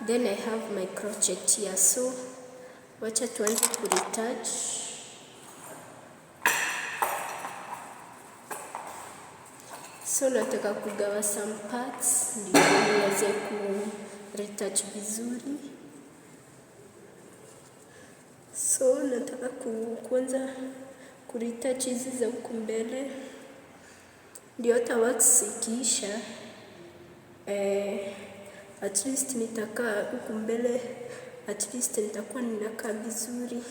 Then I have my crochet here. So wacha tuanze kuretouch. So nataka kugawa some parts ndio niweze ku retouch vizuri. So nataka kuanza kuretouch hizi za huku mbele, ndio hata wax ikiisha, at least nitakaa huku mbele, at least nitakuwa ninakaa vizuri.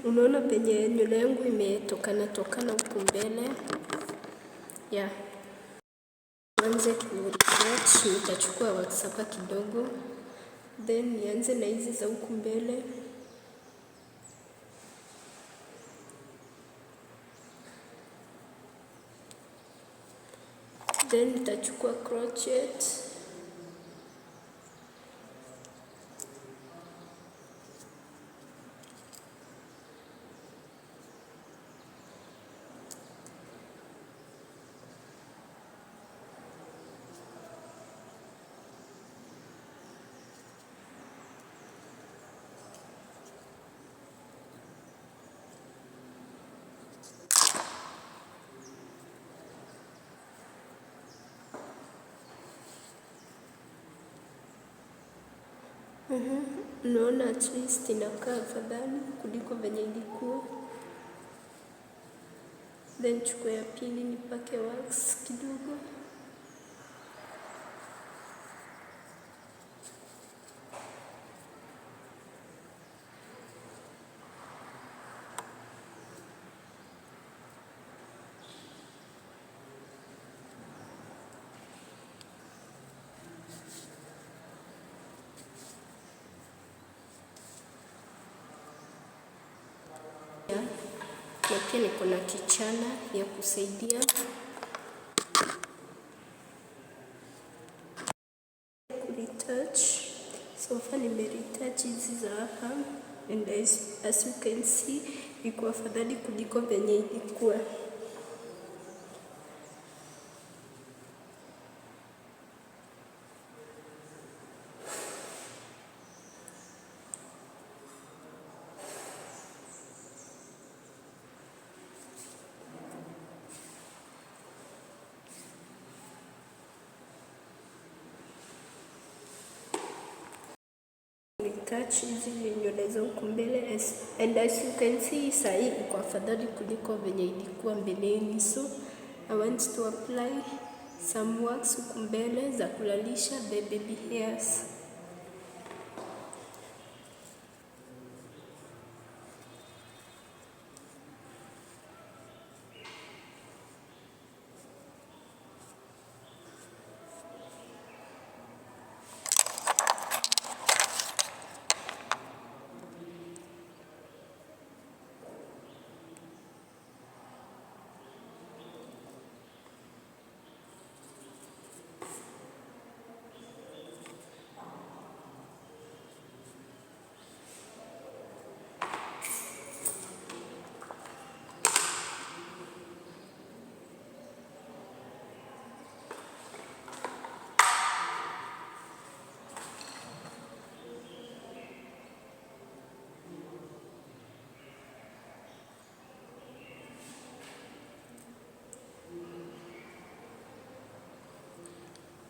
Unaona penye nywele yangu imetokana tokana huku mbele. Yeah. Nianze kuretouch, nitachukua wax hapa kidogo, then nianze na hizi za huku mbele. Then nitachukua crochet. Unaona at least inakaa afadhali kuliko venye ilikuwa. Then chukua ya pili nipake wax kidogo. Na pia niko na kichana ya kusaidia kuretouch. So far nimeretouch hizi za hapa, and as you can see, iko afadhali kuliko venye ilikuwa. Retouch hizi nywele za huku mbele, and as you can see, sahii iko afadhali kuliko venye ilikuwa mbeleni. So I want to apply some wax huku mbele za kulalisha the baby hairs.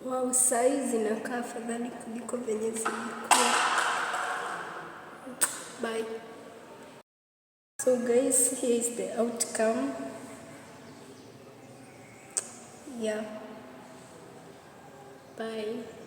Wow, sai zinakaa afadhali kuliko venye zilikuwa. Bye. So guys, here is the outcome. Yeah. Bye.